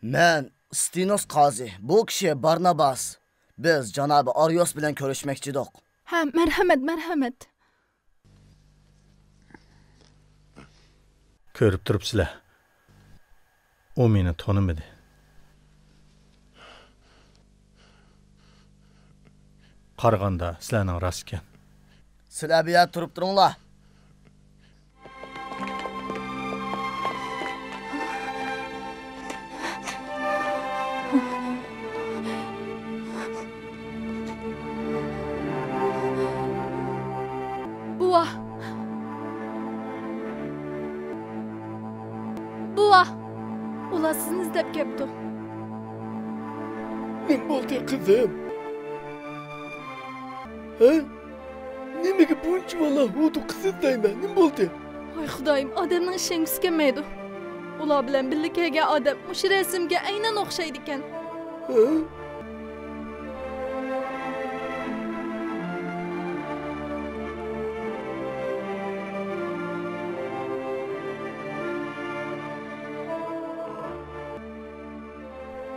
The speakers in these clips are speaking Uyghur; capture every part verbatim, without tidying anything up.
مەن ستېنوس قازى، بۇ كىشى بارناباس. بىز جانابى ئاريوس بىلەن كۆرۈشمەكچىدۇق. ھە، مەرھەمەت، مەرھەمەت. كۆرۈپ تۇرۇپسىلەر، ئۇ مېنى تونۇمىدى. قارىغاندا سىلەرنىڭ راست ئىكەن. سىلەر بۇ يەردە تۇرۇپ تۇرۇڭلار. بوۋا! بوۋا! ئۇلار سىزنى ئىزدەپ كەپتۇ. نېمە بولدى، قىزىم؟ ھە؟ نېمىگە بۇنچىۋالا ھودۇقۇسىز دەيمەن؟ نېمە بولدى؟ ۋاي خۇدايىم، ئادەمنىڭ ئىشەنگۈسى كەلمەيدۇ. ئۇلار بىلەن بىللە كەلگەن ئادەم مۇشۇ رەسىمگە ئەينەن ئوخشايدىكەن. ھە؟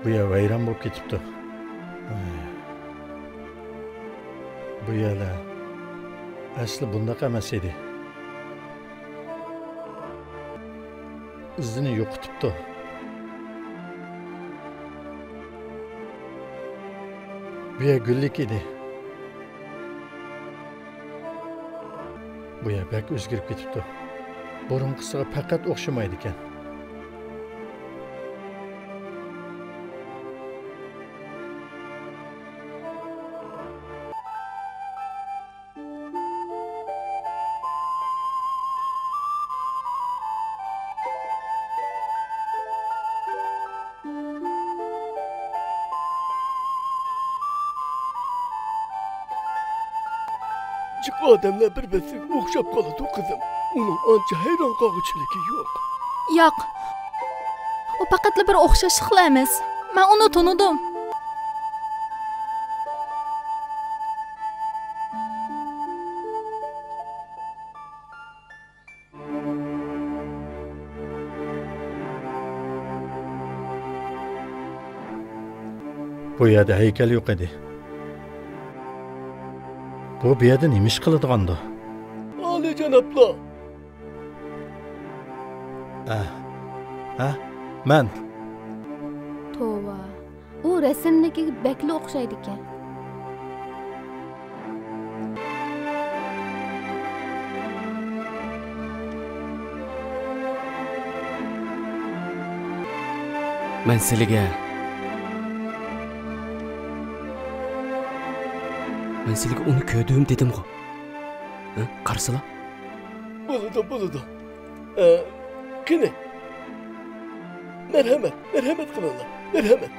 بۇ يەر ۋەيران بولۇپ كېتىپتۇ. بۇ يەرلەر ئەسلى بۇنداق ئەمەس ئىدى. ئىزىنى يوقىتىپتۇ. بۇ يەر گۈللۈك ئىدى. بۇ يەر بەك ئۆزگىرىپ كېتىپتۇ. بۇرۇنقىسىغا پەقەت ئوخشىمايدىكەن. جىق ئادەملەر بىر-بىرسىگە ئوخشاپ قالىدۇ، قىزىم. ئۇنىڭ ئانچە ھەيران قالغۇچىلىكى يوق. ياق. ئۇ پەقەتلا بىر ئوخشاشلىقلا ئەمەس. مەن ئۇنى تونۇدۇم. بۇ يەردە ھەيكەل يوق ئىدى. بۇ، بۇ يەردە نېمە ئىش قىلىدىغاندۇ؟ ئالىيجانابلار! ئە، ھە؟ مەن. توۋا. ئۇ رەسىمدىكىگە بەكلا ئوخشايدىكەن. مەن سىلىگە، مەن سىلىگە ئۇنى كۆردۈم دېدىمغۇ؟ ھە؟ قارىسىلا. بولىدۇ، بولىدۇ. ئە، قېنى. مەرھەمەت، مەرھەمەت قىلىڭلار. مەرھەمەت.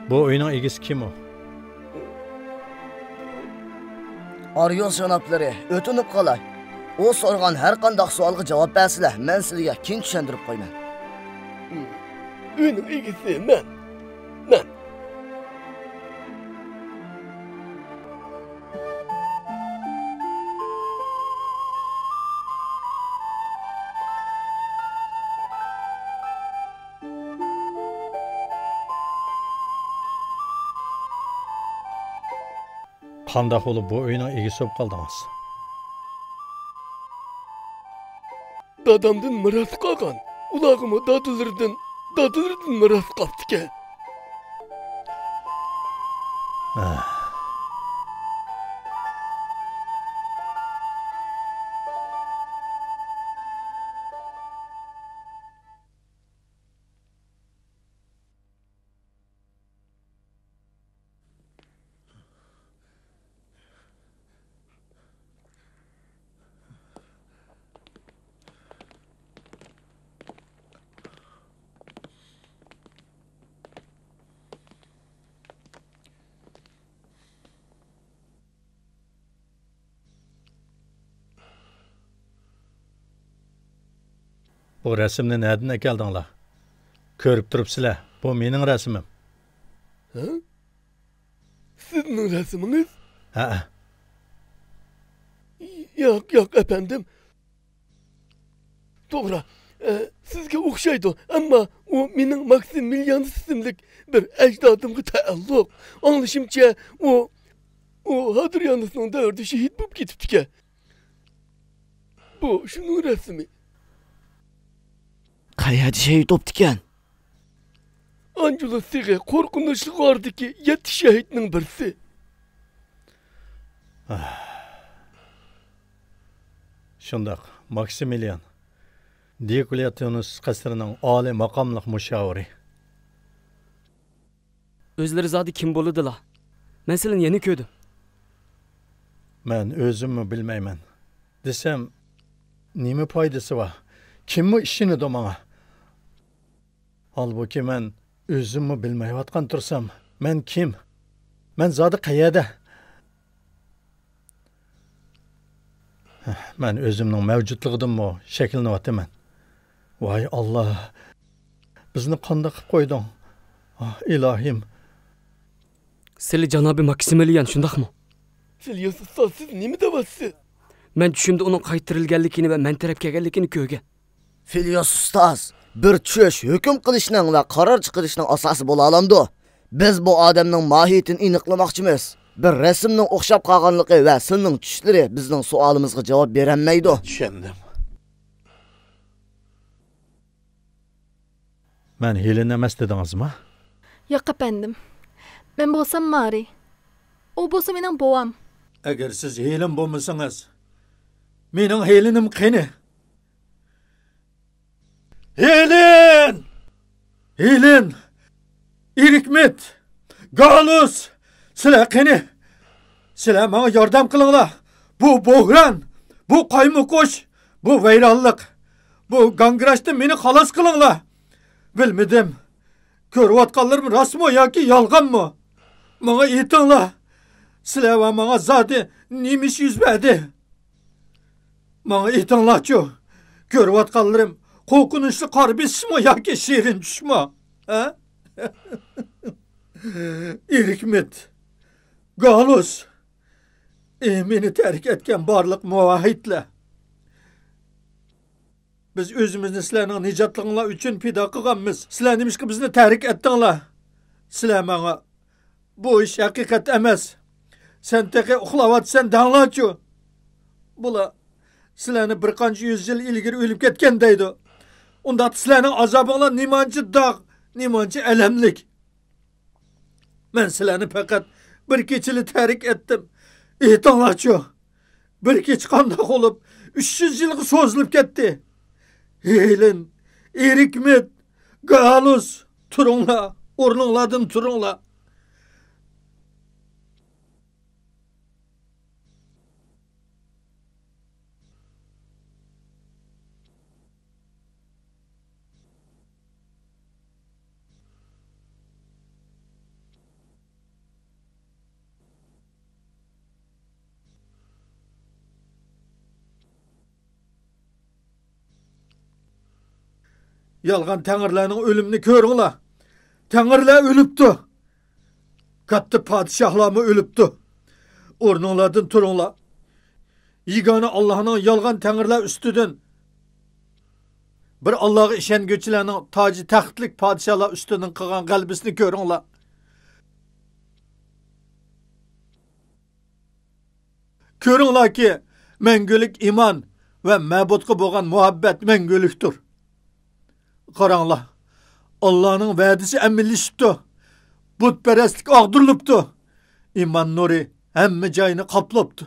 بۇ ئۆينىڭ ئىگىسى كىم ئۇ؟ ئاريوس جانابلىرى، ئۆتۈنۈپ قالاي. ئۇ سورىغان ھەر قانداق سوئالغا جاۋاب بەرسىلە، مەن سىلىگە كېيىن چۈشەندۈرۈپ قويىمەن. ئۆينىڭ ئىگىسى مەن. مەن. قانداق بولۇپ بۇ ئۆينىڭ ئىگىسى بولۇپ قالدىڭىز؟ دادامدىن مىراس قالغان. ئۇلارغىمۇ دادىلىرىدىن، دادىلىرىدىن مىراس قاپتىكەن. ھە. بۇ رەسىمنى نەدىن ئەكەلدىڭلار؟ كۆرۈپ تۇرۇپسىلەر، بۇ مېنىڭ رەسىمىم. ھە؟ سىزنىڭ رەسىمىڭىز؟ ھەئە. ياق، ياق، ئەپەندىم. توغرا، ئە، سىزگە ئوخشايدۇ، ئەمما ئۇ مېنىڭ ماكسىمىليانس ئىسىملىك بىر ئەجدادىمغا تەئەللۇق. ئاڭلىشىمچە، ئۇ، ئۇ ھادرىيانۇسنىڭ دەۋرىدە شېھىت بولۇپ كېتىپتىكەن. بۇ شۇنىڭ رەسىمى. قەيەردە شېھىت بوپتىكەن؟ ئانجېلوس تېغى قورقۇنچلۇق غاردىكى يەتتە شېھىتنىڭ بىرسى. شۇنداق، ماكسىمىليان، دىيوكلېتىنۇس قەسرىنىڭ ئالىي ماقاملىق مۇشاۋىرى. ئۆزلىرى زادى كىم بولىدىلا؟ مەن سىلىنى يەنە كۆردۈم. مەن ئۆزۈممۇ بىلمەيمەن دېسەم، نېمە پايدىسى بار؟ كىممۇ ئىشىنىدۇ ماڭا؟ ھالبۇكى، مەن ئۆزۈممۇ بىلمەيۋاتقان تۇرسام، مەن كىم؟ مەن زادى قەيەردە؟ مەن ئۆزۈمنىڭ مەۋجۇتلۇقىدىنمۇ شەكلىنىۋاتىمەن. ۋاي ئاللا، بىزنى قانداق قىلىپ قويدۇڭ؟ ئاھ، ئىلاھىم. سىلى جانابى ماكسىمىليان، شۇنداقمۇ؟ فىلىيۇس ئۇستاز، سىز نېمە دەۋاتسىز؟ مەن چۈشۈمدە ئۇنىڭ قايتۇرۇلغانلىكىنى ۋە مەن تەرەپ كەلگەنلىكىنى كۆرگەن. فىلىيۇس ئۇستاز، بىر چۈش ھۆكۈم قىلىشنىڭ ۋە قارار چىقىرىشنىڭ ئاساسى بولالامدۇ؟ بىز بۇ ئادەمنىڭ ماھىيىتىنى ئېنىقلىماقچىمىز. بىر رەسىمنىڭ ئوخشاپ قالغانلىقى ۋە سىلنىڭ چۈشلىرى بىزنىڭ سوئالىمىزغا جاۋاب بېرەلمەيدۇ. چۈشەندىم. مەن ھېلېن ئەمەس دېدىڭىزما؟ ياق، ئەپەندىم. مەن بولسام مارى. ئۇ بولسا مېنىڭ بوۋام. ئەگەر سىز ھېلېن بولمىسىڭىز، مېنىڭ ھېلېنىم قېنى؟ ھېلېن! ھېلېن! ئېرىكمىت! گالۇس! سىلەر قېنى؟ سىلەر ماڭا ياردەم قىلىڭلار! بۇ بوھران! بۇ قايمۇقۇش! بۇ ۋەيرانلىق! بۇ گاڭگىراشتىن مېنى خالاس قىلىڭلار! بىلمىدىم. كۆرۈۋاتقانلىرىم راستمۇ ياكى يالغانمۇ؟ ماڭا ئېيتىڭلار. سىلەر ۋە ماڭا زادى نېمە ئىش يۈز بەردى؟ ماڭا ئېيتىڭلارچۇ، كۆرۈۋاتقانلىرىم قورقۇنچلۇق قارا بېسىشمۇ ياكى شېرىن چۈشمۇ؟ ھە؟ ئېرىكمىت، گالۇس، ئى، مېنى تەرك ئەتكەن بارلىق مۇۋەھھىدلەر. بىز ئۆزىمىزنى سىلەرنىڭ نىجاتلىقىڭلار ئۈچۈن پىدا قىلغانمىز. سىلەر نېمىشقا بىزنى تەرك ئەتتىڭلار؟ سىلەر ماڭا، بۇ ئىش ھەقىقەت ئەمەس. سەن تېخى ئۇخلاۋاتىسەن دەڭلارچۇ. بۇلار سىلەرنى بىر قانچە يۈز يىل ئىلگىرى ئۆلۈپ كەتكەن دەيدۇ. ئۇنداقتا سىلەرنىڭ ئازابىڭلار نېمانچە داغ، نېمانچە ئەلەملىك. مەن سىلەرنى پەقەت بىر كېچىلا تەرك ئەتتىم. ئېيتىڭلارچۇ، بىر كېچە قانداق بولۇپ ئۈچ يۈز يىلغا سوزۇلۇپ كەتتى؟ ھېلېن، ئېرىكمىت، گالۇس، تۇرۇڭلار، ئورنۇڭلاردىن تۇرۇڭلار. يالغان تەڭرىلەرنىڭ ئۆلۈمىنى كۆرۈڭلار. تەڭرىلەر ئۆلۈپتۇ. كاتتا پادىشاھلارمۇ ئۆلۈپتۇ. ئورنۇڭلاردىن تۇرۇڭلار. يېگانە ئاللاھنىڭ يالغان تەڭرىلەر ئۈستىدىن، بىر ئاللاغا ئىشەنگۈچىلەرنىڭ تاجى تەختلىك پادىشاھلار ئۈستىدىن قىلغان غەلىبىسىنى كۆرۈڭلار. كۆرۈڭلاركى، مەڭگۈلۈك ئىمان ۋە مەبۇدقا بولغان مۇھەببەت مەڭگۈلۈكتۇر. قاراڭلار، ئاللانىڭ ۋەدىسى ئەمەلىيلىشىپتۇ. بۇتپەرەسلىك ئاغدۇرۇلۇپتۇ. ئىمان نۇرى ھەممە جاينى قاپلاپتۇ.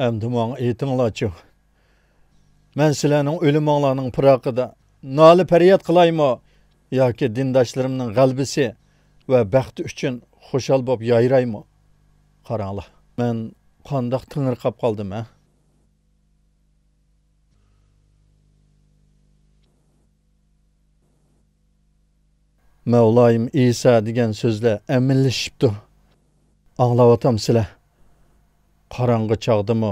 ئەمدى ماڭا ئېيتىڭلارچۇ، مەن سىلەرنىڭ ئۆلۈمۈڭلارنىڭ پىراقىدا نالە-پەرياد قىلايمۇ ياكى دىنداشلىرىمنىڭ غەلىبىسى ۋە بەختى ئۈچۈن خۇشال بولۇپ يايرايمۇ؟ قاراڭلار، مەن قانداق تېڭىرقاپ قالدىم، ھە؟ مەۋلايىم ئىسا دېگەن سۆزلەر ئەمەلىيلىشىپتۇ. ئاڭلاۋاتامسىلەر؟ قاراڭغۇ چاغدىمۇ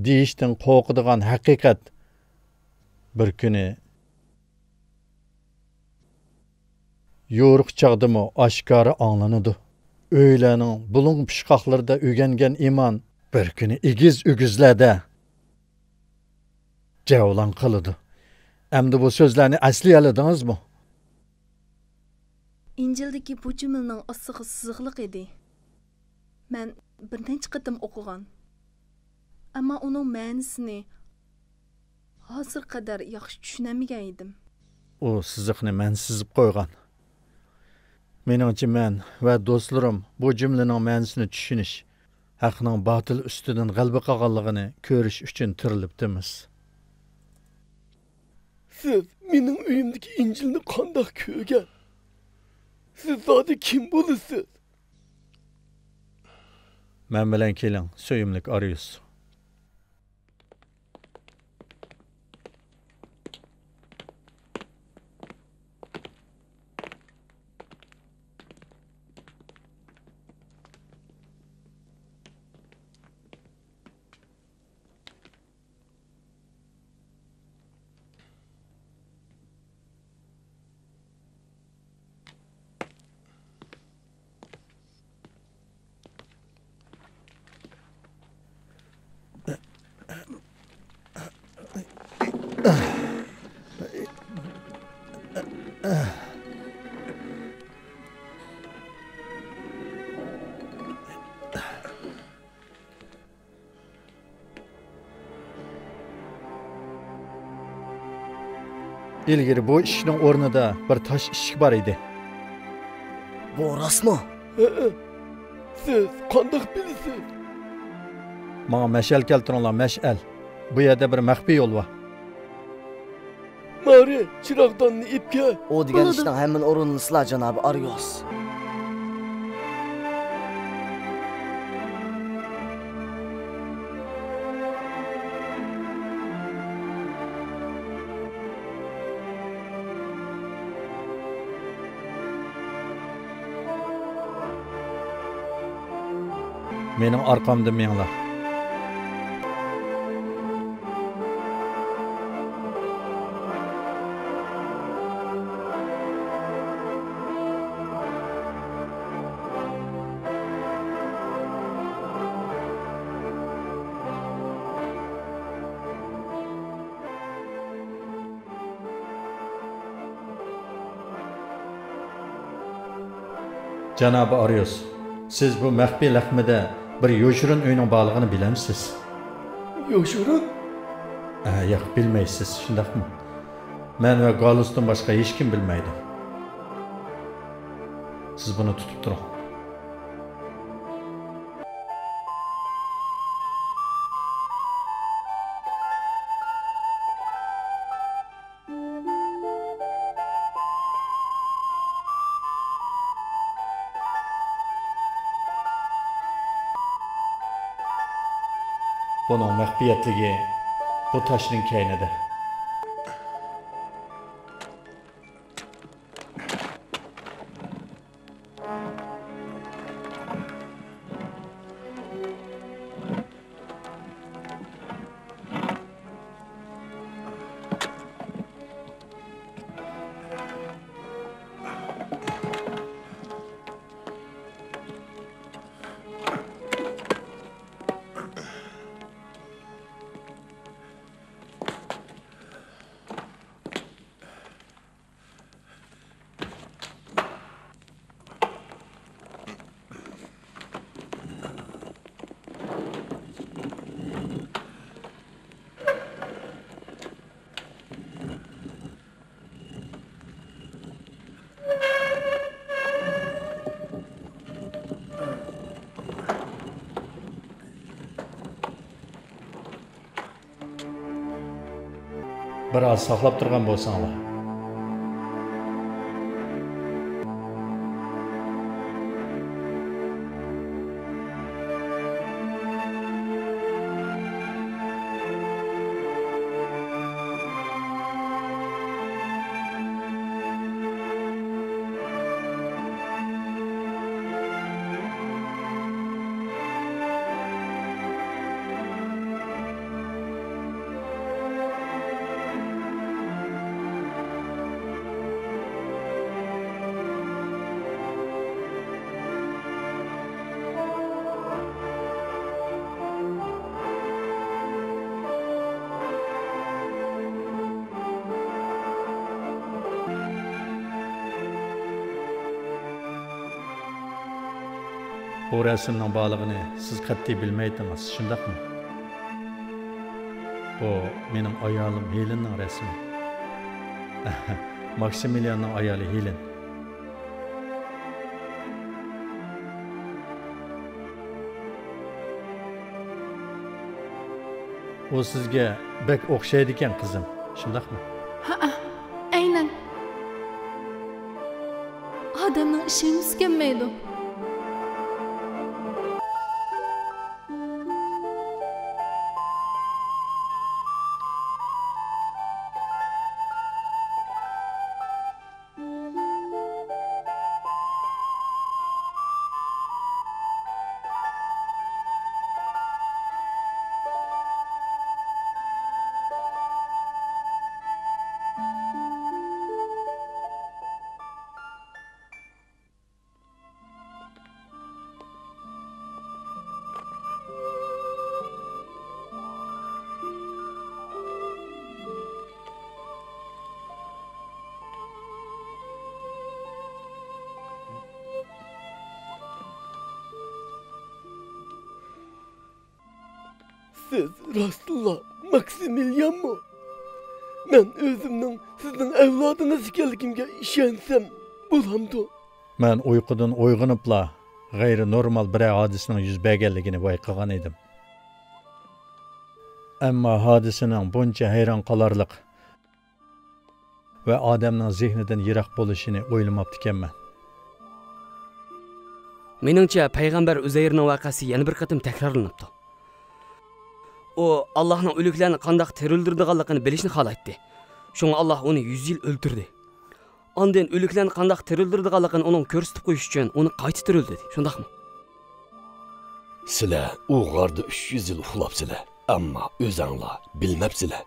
دېيىشتىن قورقىدىغان ھەقىقەت بىر كۈنى يورۇق چاغدىمۇ ئاشكارا ئاڭلىنىدۇ. ئۆيلەرنىڭ بۇلۇڭ پۇچقاقلىرىدا ئۆگەنگەن ئىمان بىر كۈنى ئېگىز-ئۆگۈزلەردە جەۋلان قىلىدۇ. ئەمدى بۇ سۆزلەرنى ئەسلىيەلىدىڭىزمۇ؟ ئىنجىلدىكى بۇ جۈملىنىڭ ئاستىغا سىزىقلىق ئىدى. مەن بىر نەچچە قېتىم ئوقۇغان. ئەمما ئۇنىڭ مەنىسىنى ھازىرغا قەدەر ياخشى چۈشىنەلمىگەن ئىدىم. ئۇ سىزىقنى مەن سىزىپ قويغان. مېنىڭچە، مەن ۋە دوستلىرىم بۇ جۈملىنىڭ مەنىسىنى چۈشىنىش، ھەقنىڭ باتىل ئۈستىدىن غەلىبە قىلغانلىقىنى كۆرۈش ئۈچۈن تىرىلىپتىمىز. سىز مېنىڭ ئۆيۈمدىكى ئىنجىلنى قانداق كۆرگەن؟ سىز زادى كىم بولىسىز؟ مەن بىلەن كېلىڭ، سۆيۈملۈك ئارىيۇس. ئىلگىرى بۇ ئىشىكنىڭ ئورنىدا بىر تاش ئىشىك بار ئىدى. بۇ راستمۇ؟ ھەئە. سىز قانداق بىلىسىز؟ ماڭا مەشئەل كەلتۈرۈڭلار، مەشئەل. بۇ يەردە بىر مەخپىي يول بار. مارى، چىراغداننى ئېلىپ كەل. ئۇ دېگەن بولىدۇ. ئىشنىڭ ھەممىنى ئورۇنلىسىلا، جانابى ئارىيوس. مېنىڭ ئارقامدىن مېڭىڭلار. جانابى ئارىيوس، سىز بۇ مەخپىي لەقمىدە بىر يوشۇرۇن ئۆينىڭ بارلىقىنى بىلەمسىز؟ يوشۇرۇن؟ ئە، ياق، بىلمەيسىز، شۇنداقمۇ؟ مەن ۋە گالۇستىن باشقا ھېچكىم بىلمەيدۇ. سىز بۇنى تۇتۇپ تۇرۇڭ. بۇنىڭ مەخپىيەتلىكى بۇ تاشنىڭ كەينىدە. بىر ئاز ساقلاپ تۇرغان بولساڭلار. بۇ رەسىمنىڭ بارلىقىنى سىز قەتئىي بىلمەيتتىڭىز، شۇنداقمۇ؟ بۇ مېنىڭ ئايالىم ھېلېننىڭ رەسىمى. ماكسىمىلياننىڭ ئايالى ھېلېن. ئۇ سىزگە بەك ئوخشايدىكەن، قىزىم، شۇنداقمۇ؟ ھەئە، ئەينەن. ئادەمنىڭ ئىشەنگۈسى كەلمەيدۇ. سىز راستتىنلا ماكسىمىليانمۇ؟ مەن ئۆزۈمنىڭ سىزنىڭ ئەۋلادىڭىز ئىكەنلىكىمگە ئىشەنسەم بولامدۇ؟ مەن ئۇيقۇدىن ئويغىنىپلا غەيرىي نورمال بىرەر ھادىسىنىڭ يۈز بەرگەنلىكىنى بايقىغان ئىدىم. ئەمما ھادىسىنىڭ بۇنچە ھەيران قالارلىق ۋە ئادەمنىڭ زېھنىدىن يىراق بولۇشىنى ئويلىماپتىكەنمەن. مېنىڭچە، پەيغەمبەر ئۈزەيرنىڭ ۋەقەسى يەنە بىر قېتىم تەكرارلىنىپتۇ. ئۇ ئاللاھنىڭ ئۆلۈكلەرنى قانداق تىرىلدۈرىدىغانلىقىنى بىلىشنى خالايتتى. شۇڭا ئاللاھ ئۇنى يۈز يىل ئۆلتۈردى. ئاندىن ئۆلۈكلەرنى قانداق تىرىلدۈرىدىغانلىقىنى ئۇنىڭغا كۆرسىتىپ قويۇش ئۈچۈن ئۇنى قايتا تىرىلدۈردى. شۇنداقمۇ؟ سىلەر ئۇ غاردا ئۈچ يۈز يىل ئۇخلاپسىلەر، ئەمما ئۆزەڭلار بىلمەپسىلەر.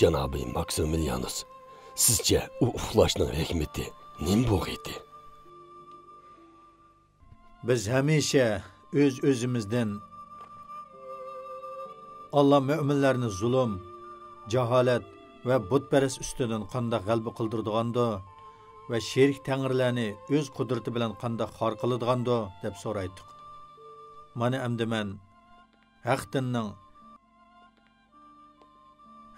جانابى ماكسىمىليانۇس، سىزچە ئۇ ئۇخلاشنىڭ ھېكمىتى نېمە بولغىيتى؟ بىز ھەمىشە ئۆز-ئۆزىمىزدىن، ئاللا مۆمىنلەرنى زۇلۇم، جاھالەت ۋە بۇتپەرەس ئۈستىدىن قانداق غەلىبە قىلدۇرىدىغاندۇ ۋە شېرىك تەڭرىلەرنى ئۆز قۇدرىتى بىلەن قانداق خار قىلىدىغاندۇ، دەپ سورايتتۇق. مانا ئەمدى مەن ھەق دىننىڭ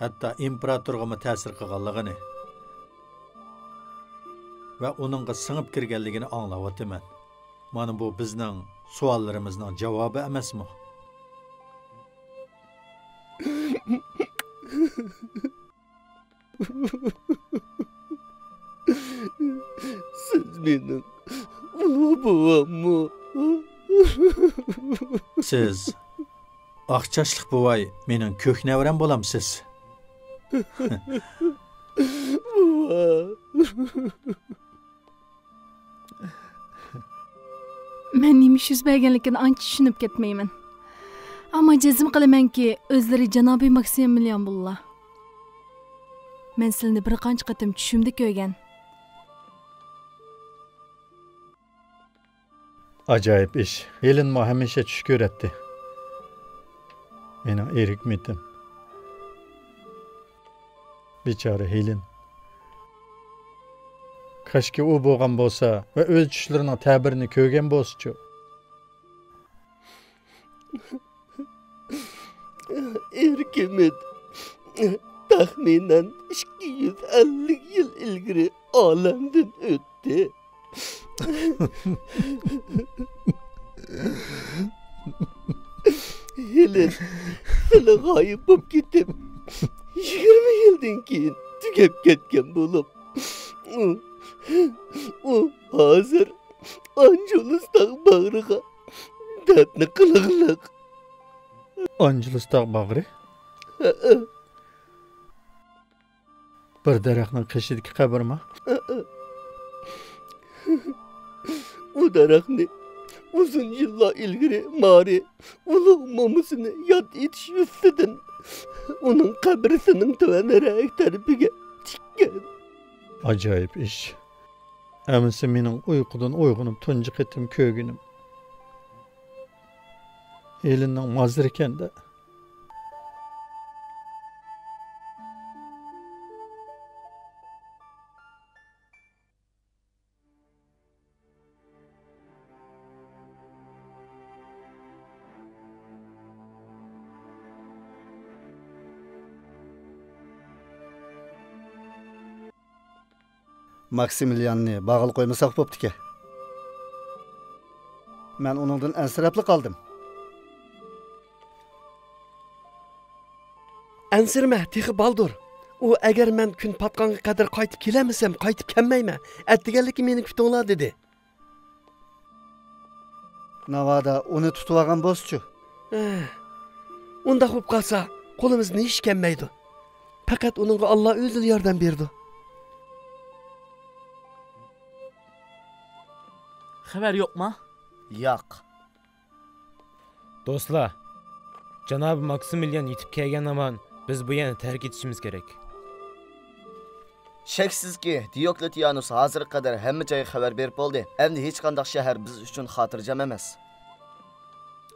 ھەتتا ئىمپېراتورغىمۇ تەسىر قىلغانلىقىنى ۋە ئۇنىڭغا سىڭىپ كىرگەنلىكىنى ئاڭلاۋاتىمەن. مانا بۇ بىزنىڭ سوئاللىرىمىزنىڭ جاۋابى ئەمەسمۇ؟ سىز مېنىڭ ئۇلۇغ بوۋاممۇ؟ سىز ئاق چاچلىق بوۋاي، مېنىڭ كۆك نەۋرەم بولامسىز؟ بوۋا. مەن نېمە ئىش يۈز بەرگەنلىكىنى ئانچە چۈشىنىپ كەتمەيمەن. ئەمما جەزم قىلىمەنكى، ئۆزلىرى جانابىي ماكسىمىليان بولىلا. مەن سىلىنى بىر قانچە قېتىم چۈشۈمدە كۆرگەن. ئاجايىپ ئىش. ھېلېنمۇ ھەمىشە چۈش كۆرەتتى. مېنىڭ ئېرىكمىتىم. بىچارە ھېلېن. كاشكى ئۇ بولغان بولسا ۋە ئۆز چۈشلىرىنىڭ تەبىرىنى كۆرگەن بولسىچۇ. ئېرىكمىت تەخمىنەن ئىككى يۈز ئەللىك يىل ئىلگىرى ئالەمدىن ئۆتتى. ھېلېن خېلى غايىب بولۇپ كېتىپ، يىگىرمە يىلدىن كېيىن تۈگەپ كەتكەن بولۇپ، ئۇ، ئۇ ھازىر ئانژېلوس تاغ باغرىغا دەپنە قىلىغلىق. ئانژېلوس تاغ باغرى؟ ھەئە. بىر دەرەخنىڭ قېشىدىكى قەبرىما؟ ئۇ دەرەخنى ئۇزۇن يىللار ئىلگىرى مارى ئۇلۇغ مومىسىنى ياد ئېتىش يۈزىسىدىن ئۇنىڭ قەبرىسىنىڭ تۆۋەنرەك تەرىپىگە تىككەن. ئاجايىپ ئىش. ئەمىسە مېنىڭ ئۇيقۇدىن ئويغىنىپ تۇنجى قېتىم كۆرگىنىم ھېلېننىڭ مازىرىكەن-دە. ماكسىمىلياننى باغلىق قويمىساق بوپتىكەن. مەن ئۇنىڭدىن ئەنسىرەپلا قالدىم. ئەنسىرىمە، تېخى بالدۇر. ئۇ، «ئەگەر مەن كۈن پاتقانغا قەدەر قايتىپ كېلەلمىسەم، قايتىپ كەلمەيمەن. ئەتىگەنلىككە مېنى كۈتۈڭلار» دېدى. ناۋادا ئۇنى تۇتۇۋالغان بولسىچۇ؟ ئۇنداق بولۇپ قالسا، قولىمىزدىن ھېچ كەلمەيدۇ. پەقەت ئۇنىڭغا ئاللا ئۆزىلا ياردەم بېرىدۇ. خەۋەر يوقما؟ ياق. دوستلار، جانابى ماكسىمىليان يېتىپ كەلگەن ھامان بىز بۇ يەرنى تەرك ئېتىشىمىز كېرەك. شەكسىزكى، دىيوكلېتىيانۇس ھازىرغا قەدەر ھەممە جايغا خەۋەر بېرىپ بولدى. ئەمدى ھېچقانداق شەھەر بىز ئۈچۈن خاتىرجەم ئەمەس.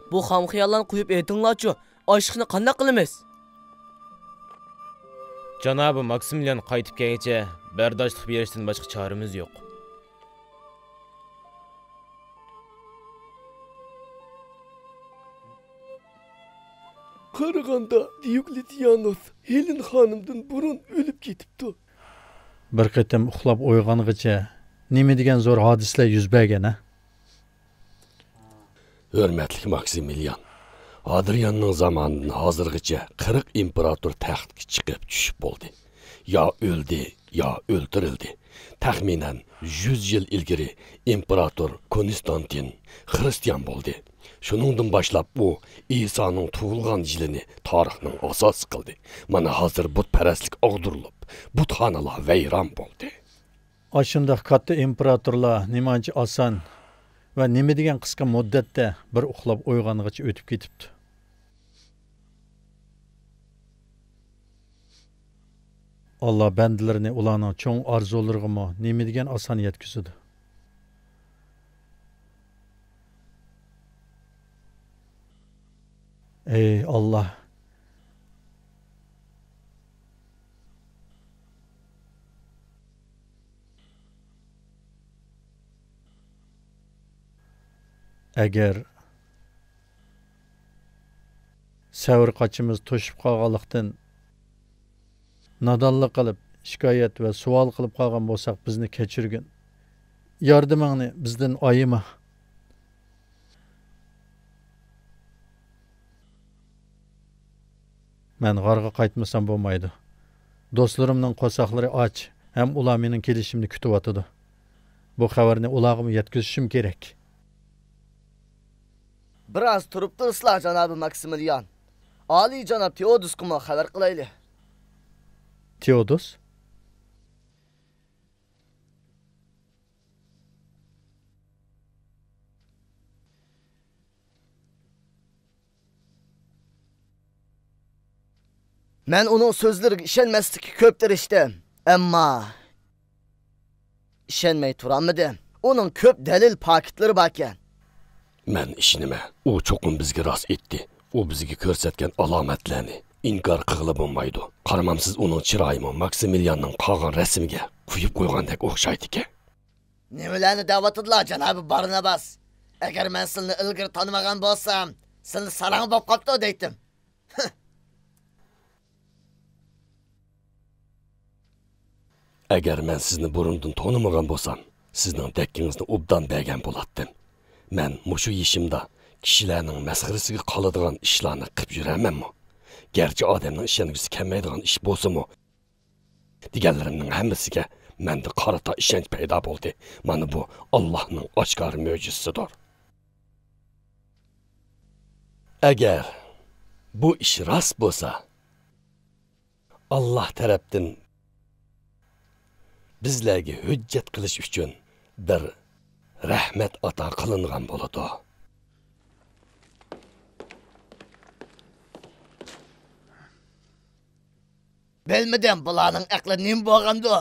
بۇ خام خىياللارنى قويۇپ ئېيتىڭلارچۇ، ئاشلىقنى قانداق قىلىمىز؟ جانابى ماكسىمىليان قايتىپ كەلگىچە بەرداشلىق بېرىشتىن باشقا چارىمىز يوق. قارىغاندا، دىيوكلېتىيانۇس ھېلېن خانىمدىن بۇرۇن ئۆلۈپ كېتىپتۇ. بىر قېتىم ئۇخلاپ ئويغانغىچە نېمە دېگەن زور ھادىسىلەر يۈز بەرگەن، ھە؟ ھۆرمەتلىك ماكسىمىليان، ھادرىياننىڭ زامانىدىن ھازىرغىچە قىرىق ئىمپېراتور تەختكە چىقىپ چۈشۈپ بولدى. يا ئۆلدى، يا ئۆلتۈرۈلدى. تەخمىنەن يۈز يىل ئىلگىرى ئىمپېراتور كونستانتىن خىرىستىيان بولدى. شۇنىڭدىن باشلاپ ئۇ ئىسانىڭ تۇغۇلغان يىلىنى تارىخنىڭ ئاساسى قىلدى. مانا ھازىر بۇتپەرەسلىك ئاغدۇرۇلۇپ، بۇتخانىلار ۋەيران بولدى. ئاشۇنداق كاتتا ئىمپېراتورلار نېمانچە ئاسان ۋە نېمە دېگەن قىسقا مۇددەتتە بىر ئۇخلاپ ئويغانغىچە ئۆتۈپ كېتىپتۇ. ئاللا بەندىلىرىنى ئۇلارنىڭ چوڭ ئارزۇلىرىغىمۇ نېمە دېگەن ئاسان يەتكۈزىدۇ. ئەي ئاللا! ئەگەر سەۋر قاچىمىز توشۇپ قالغانلىقتىن، نادانلىق قىلىپ، شىكايەت ۋە سوئال قىلىپ قالغان بولساق، بىزنى كەچۈرگىن. ياردىمىڭنى بىزدىن ئايىما. مەن غارغا قايتمىسام بولمايدۇ. دوستلىرىمنىڭ قورساقلىرى ئاچ ھەم ئۇلار مېنىڭ كېلىشىمنى كۈتۈۋاتىدۇ. بۇ خەۋەرنى ئۇلارغىمۇ يەتكۈزۈشۈم كېرەك. بىراز تۇرۇپ تۇرسىلا، جانابى ماكسىمىليان. ئالىيجاناب تېئودوسقىمۇ خەۋەر قىلايلى. تېئودوس؟ مەن ئۇنىڭ سۆزلىرىگە ئىشەنمەسلىككە كۆپ تىرىشتىم، ئەمما ئىشەنمەي تۇرالمىدىم. ئۇنىڭ كۆپ دەلىل پاكىتلىرى باركەن. مەن ئىشىنىمەن، ئۇ چوقۇم بىزگە راست ئېيتتى. ئۇ بىزگە كۆرسەتكەن ئالامەتلەرنى ئىنكار قىلغىلى بولمايدۇ. قارىمامسىز، ئۇنىڭ چىرايىمۇ ماكسىمىلياننىڭ قالغان رەسىمىگە قويۇپ قويغاندەك ئوخشايدىكەن. نېمىلەرنى دەۋاتىدىلا، جانابى بارناباس؟ ئەگەر مەن سىلىنى ئىلگىرى تانىمىغان بولسام، سىلىنى ساراڭ بوپ قاپتۇ دەيتتىم. ئەگەر مەن سىزنى بۇرۇندىن تونۇمىغان بولسام، سىزنىڭ دەككىڭىزنى ئوبدان بەرگەن بولاتتىم. مەن مۇشۇ يېشىمدا كىشىلەرنىڭ مەسخىرىسىگە قالىدىغان ئىشلارنى قىپ يۈرەرمەنمۇ؟ گەرچە ئادەمنىڭ ئىشەنگۈسى كەلمەيدىغان ئىش بولسىمۇ، دېگەنلىرىمنىڭ ھەممىسىگە مەندە قارىتا ئىشەنچ پەيدا بولدى. مانا بۇ ئاللاھنىڭ ئاشكارا مۆجىزىسىدۇر. ئەگەر بۇ ئىش راست بولسا، ئاللاھ تەرەپتىن بىزلەرگە ھۆججەت قىلىش ئۈچۈن بىر رەھمەت ئاتا قىلىنغان بولىدۇ. بىلمىدىم، بۇلارنىڭ ئەقلى نېمە بولغاندۇ؟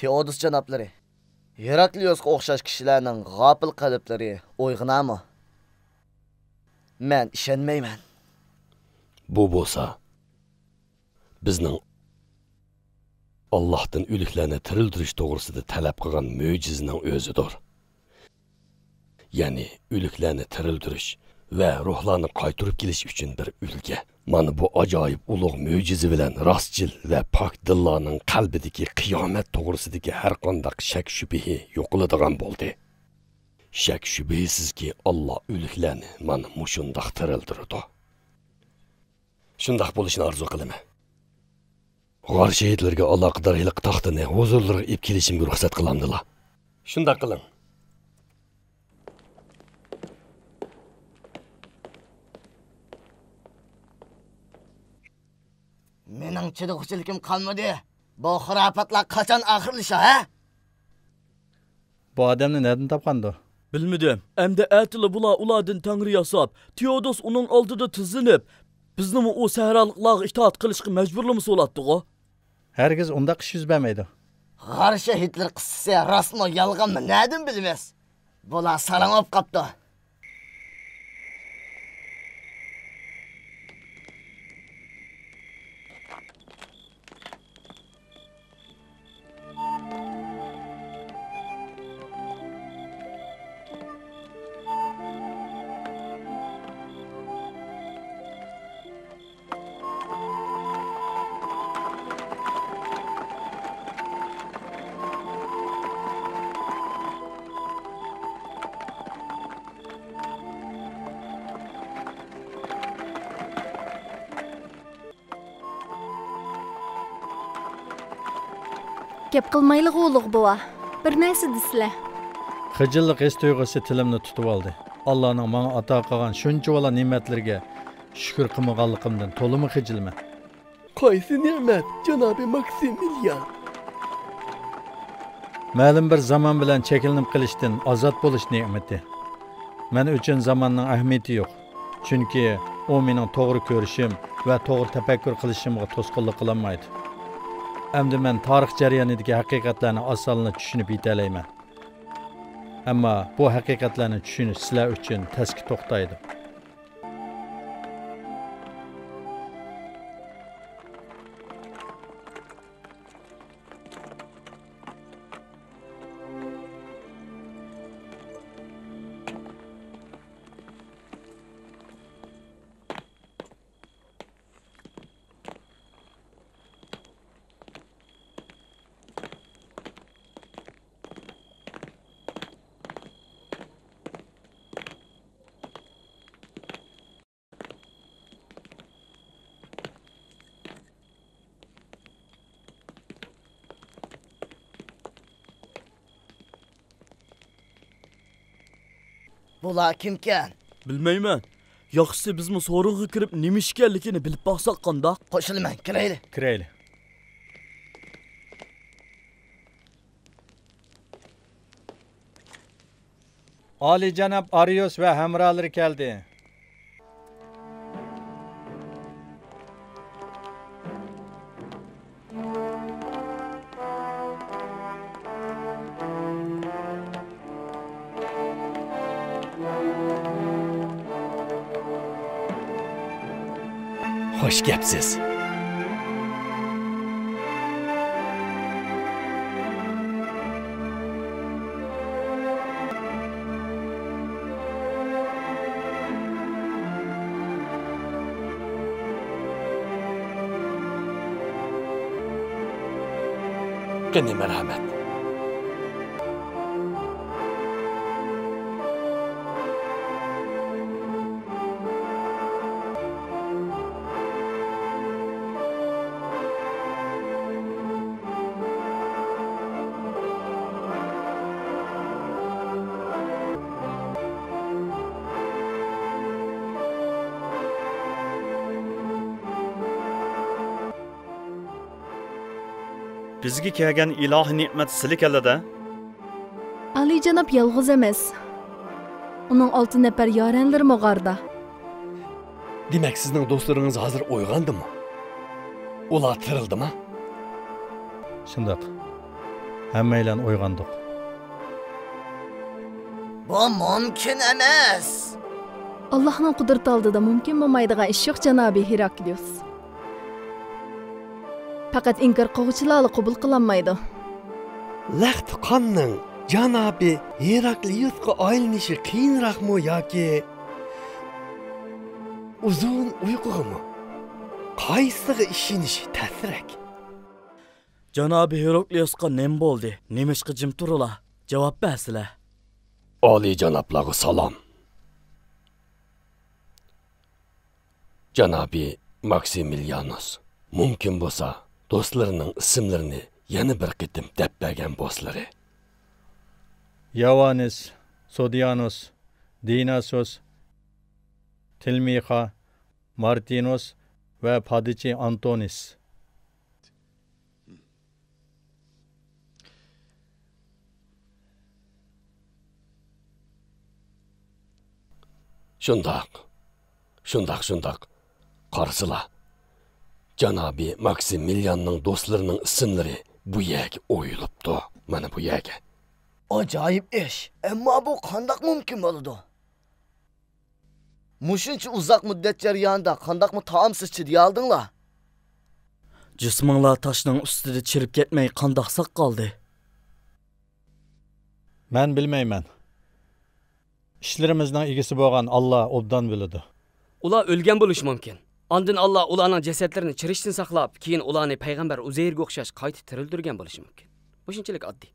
تېئودوس جانابلىرى، ھېراكلىيوسقا ئوخشاش كىشىلەرنىڭ غاپىل قەلبلىرى ئويغىنارمۇ؟ مەن ئىشەنمەيمەن. بۇ بولسا بىزنىڭ ئاللاھتىن ئۆلۈكلەرنى تىرىلدۈرۈش توغرىسىدا تەلەپ قىلغان مۆجىزىنىڭ ئۆزىدۇر. يەنى ئۆلۈكلەرنى تىرىلدۈرۈش ۋە روھلارنى قايتۇرۇپ كېلىش ئۈچۈن بىر ئۈلگە. مانا بۇ ئاجايىپ ئۇلۇغ مۆجىزە بىلەن راستچىل ۋە پاك دىللارنىڭ قەلبىدىكى قىيامەت توغرىسىدىكى ھەرقانداق شەك-شۈبھە يوقىلىدىغان بولدى. شەك-شۈبھىسىزكى، ئاللا ئۆلۈكلەرنى مانا مۇشۇنداق تىرىلدۈرىدۇ. شۇنداق بولۇشىنى ئارزۇ قىلىمەن. غار شېھىتلىرىگە ئالاقىدار ھېلىقى تاختىنى ھۇزۇرلىرىغا ئېلىپ كېلىشىمگە رۇخسەت قىلامدىلا؟ شۇنداق قىلىڭ. مېنىڭ چىدىغۇچىلىكىم قالمىدى. بۇ خۇراپاتلار قاچان ئاخىرلىشار، ھە؟ بۇ ئادەمنى نەدىن تاپقاندۇ؟ بىلمىدىم. ئەمدى ئەتىلا بۇلار ئۇلاردىن تەڭرى ياساپ، تېئودوس ئۇنىڭ ئالدىدا تىزلىنىپ، بىزنىمۇ ئۇ سەھرالىقلارغا ئىتائەت قىلىشقا مەجبۇرلىمىسا بولاتتىغۇ؟ ھەرگىز ئۇنداق ئىش يۈز بەرمەيدۇ. غار شېھىتلىرى قىسسىسى راستمۇ، يالغانمۇ، نەدىن بىلىمىز؟ بۇلار ساراڭ بولۇپ قاپتۇ. گەپ قىلمايلىغۇ، ئۇلۇغ بوۋا. بىر نەرسە دېسىلە. خىجىللىق ھېس تۇيغۇسى تىلىمنى تۇتۇۋالدى. ئاللانىڭ ماڭا ئاتا قىلغان شۇنچىۋالا نېمەتلىرىگە شۈكۈر قىلمىغانلىقىمدىن تولىمۇ خىجىلمەن. قايسى نېمەت، جانابى ماكسىمىليان؟ مەلۇم بىر زامان بىلەن چەكلىنىپ قېلىشتىن ئازاد بولۇش نېمىتى. مەن ئۈچۈن زاماننىڭ ئەھمىيىتى يوق. چۈنكى ئۇ مېنىڭ توغرا كۆرۈشۈم ۋە توغرا تەپەككۇر قىلىشىمغا توسقۇنلۇق قىلالمايدۇ. ئەمدى مەن تارىخ جەريانىدىكى ھەقىقەتلەرنى ئاسانلا چۈشىنىپ يېتەلەيمەن. ئەمما بۇ ھەقىقەتلەرنى چۈشىنىش سىلەر ئۈچۈن تەسكە توختايدۇ. بۇلار كىمكەن؟ بىلمەيمەن. ياخشىسى بىزمۇ سورۇنغا كىرىپ نېمە ئىكەنلىكىنى بىلىپ باقساق قانداق؟ قوشۇلىمەن، كىرەيلى. كىرەيلى. ئالىيجاناب ئارىيۇس ۋە ھەمراھلىرى كەلدى. خوش گەپسىز. قېنى، مەرھەمەت. بىزگە كەلگەن ئىلاھىي نېمەت سىلىكەنلىدە؟ ئالىيجاناب يالغۇز ئەمەس. ئۇنىڭ ئالتە نەپەر يارەنلىرىمۇ غاردا. دېمەك، سىزنىڭ دوستلىرىڭىز ھازىر ئويغاندىمۇ؟ ئۇلار تىرىلدىمۇ؟ شۇنداق. ھەممەيلەن ئويغاندۇق. بۇ مۇمكىن ئەمەس! ئاللاھنىڭ قۇدرىتى ئالدىدا مۇمكىن بولمايدىغان ئىش يوق، جانابى ھېراكلىيۇس. پەقەت ئىنكار قىلغۇچىلارلا قوبۇل قىلالمايدۇ. لەختە قاننىڭ جانابى ھېراكلىيۇسقا ئايلىنىشى قىيىنراقمۇ ياكى ئۇزۇن ئۇيقۇغىمۇ؟ قايسىغا ئىشىنىش تەسرەك؟ جانابى ھېراكلىيۇسقا نېمە بولدى؟ نېمىشقا جىم تۇرىلا؟ جاۋاب بەرسىلە. ئالىيجانابلارغا سالام. جانابى ماكسىمىليانوس، مۇمكىن بولسا، دوستلىرىنىڭ ئىسىملىرىنى يەنە بىر قېتىم دەپ بەرگەن بولسىلىرى. ياۋانىس، سودىيانوس، دىناسوس، تىلمىخا، مارتىنوس ۋە پادىچى ئانتونىس. شۇنداق، شۇنداق، شۇنداق. قارىسىلا، جانابى ماكسىمىلياننىڭ دوستلىرىنىڭ ئىسىملىرى بۇ يەرگە ئويۇلۇپتۇ، مانا بۇ يەرگە. ئاجايىپ ئىش. ئەمما بۇ قانداق مۇمكىن بولىدۇ؟ مۇشۇنچە ئۇزاق مۇددەت جەريانىدا قانداقمۇ تائامسىز چىدىيالدىڭلار؟ جىسمىڭلار تاشنىڭ ئۈستىدە چىرىپ كەتمەي قانداق ساق قالدى؟ مەن بىلمەيمەن. ئىشلىرىمىزنىڭ ئىگىسى بولغان ئاللا ئوبدان بىلىدۇ. ئۇلار ئۆلگەن بولۇشى مۇمكىن. ئاندىن ئاللا ئۇلارنىڭ جەسەتلىرىنى چىرىشتىن ساقلاپ، كېيىن ئۇلارنى پەيغەمبەر ئۇزەيرگە ئوخشاش قايتا تىرىلدۈرگەن بولۇشى مۇمكىن. بۇ شۇنچىلىك ئاددىي.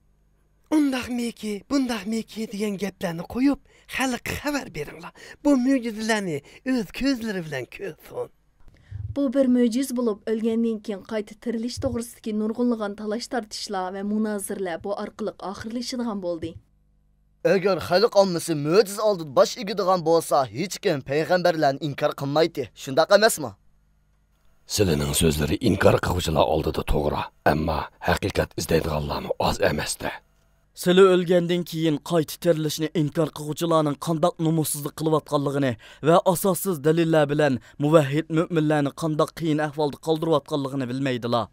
ئۇنداقمىكى، بۇنداقمىكى دېگەن گەپلەرنى قويۇپ، خەلققە خەۋەر بېرىڭلار. بۇ مۆجىزىلەرنى ئۆز كۆزلىرى بىلەن كۆرسۇن. بۇ بىر مۆجىزە بولۇپ، ئۆلگەندىن كېيىن قايتا تىرىلىش توغرىسىدىكى نۇرغۇنلىغان تالاش-تارتىشلار ۋە مۇنازىرىلەر بۇ ئارقىلىق ئاخىرلىشىدىغان بولدى. ئەگەر خەلق ئاممىسى مۆجىزە ئالدىدا باش ئېگىدىغان بولسا، ھېچكىم پەيغەمبەرلەرنى ئىنكار قىلمايتتى. شۇنداق ئەمەسمۇ؟ سىلىنىڭ سۆزلىرى ئىنكار قىلغۇچىلار ئالدىدا توغرا، ئەمما ھەقىقەت ئىزدەيدىغانلارمۇ ئاز ئەمەستە. سىلى ئۆلگەندىن كېيىن قايتا تىرىلىشنى ئىنكار قىلغۇچىلارنىڭ قانداق نومۇسسىزلىق قىلىۋاتقانلىقىنى ۋە ئاساسسىز دەلىللەر بىلەن مۇۋەھھىد مۆمىنلەرنى قانداق قىيىن ئەھۋالدا قالدۇرۇۋاتقانلىقىنى بىلمەيدىلا.